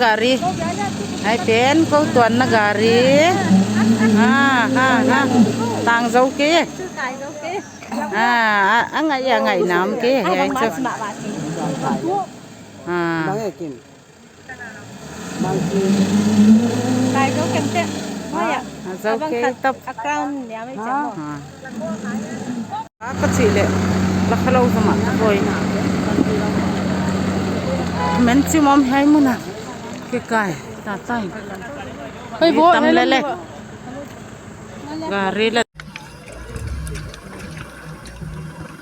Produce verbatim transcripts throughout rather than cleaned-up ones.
Gari. Hiai pen kou tuanna gari. Ha, ha, ha. Tang zou kei. Ha, a, a ngai, a ngai nam kei. Hiai chu. Ha. Kai zou kem te. Maya. A zou kei tap. A crown ni a mai chem mo. Ha. A ka chih leh. La kha lou zama ka hoi. Men chim om hiai mun a. Kikai. Ta tai. Hei bo, tam lele. Gari la.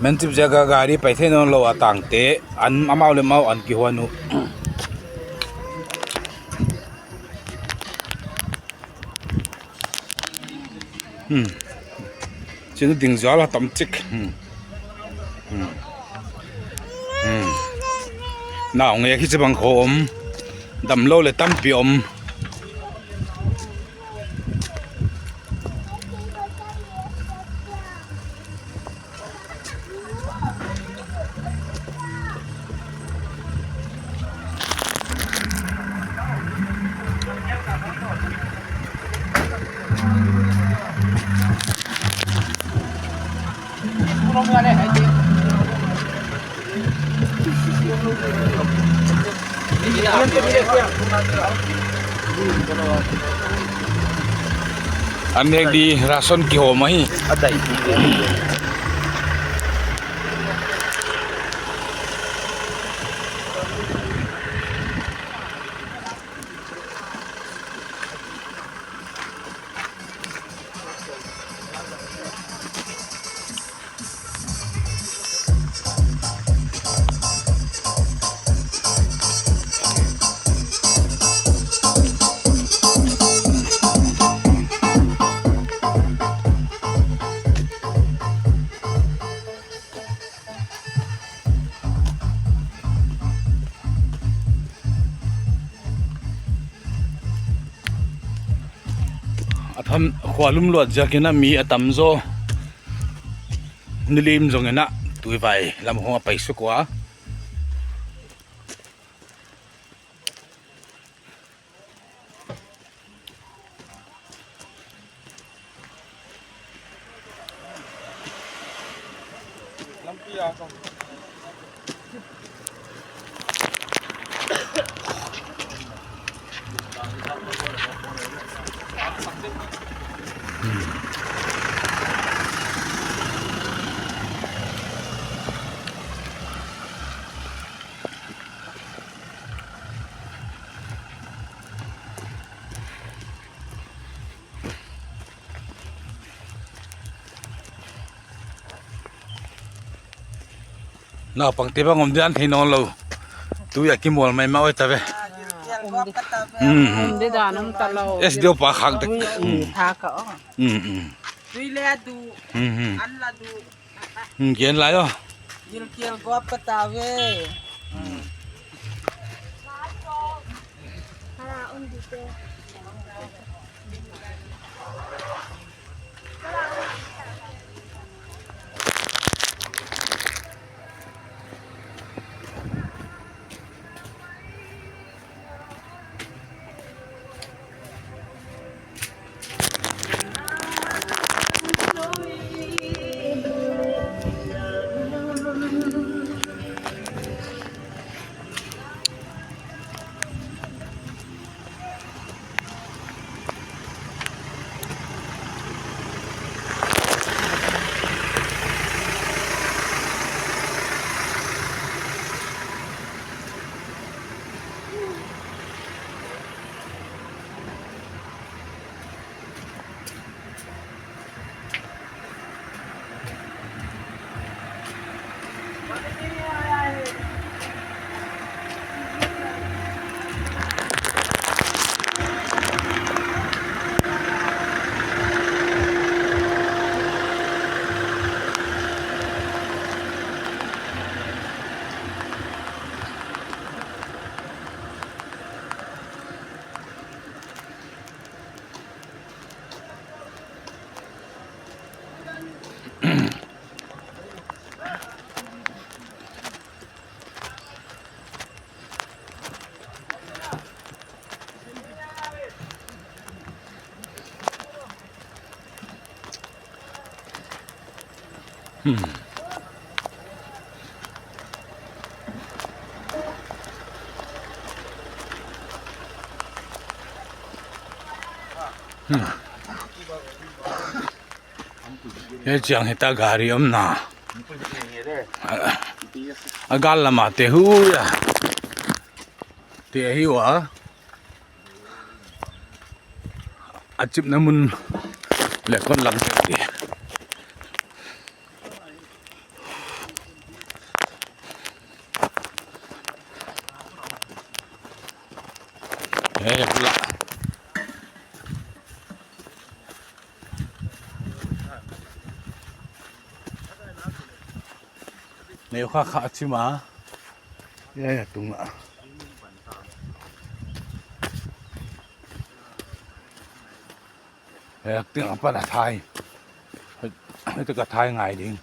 Men chip ziak a gari pai thei nawn lou a tangte, an amau leh amau an kihuan uh. Hmm. Chin ding zual a tam chik. Hmm. Hmm. Hmm. Nau nge khi chibang khawm om. Damlou leh tampi om. An nek di ration kihawm ahi. A tham khua lum luat ziakin a mi a tam zaw. Nilim zongin a tuivai lam hong a pai suk ua. Naupangte bang om dian thei nawn lou. Tui a kimual maimah oi ta ve. Um di dan om ta lou. Es deu pa khak dek. Tui i tha ka o. Um, um. Tui le a du. Um, um. An la du. Hmm, gen lai o. Gilkial gawp ka ta ve. Hmm. Hmm. Hmm. Hiai chiang hiai ta gari omna. A, a gal lama te hu a. Te hi ua. A chipna mun leh kon lam te. Eh, pula. Neu kha kha chima. Ya, ya, tunga. Eh, ting apa dah thai. Itu ka thai ngai ding.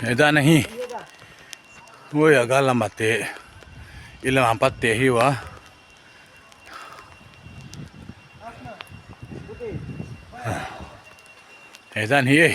Eda nahi. Woi, a gal lama te. I lam apat te hi ua. Eda nahi e.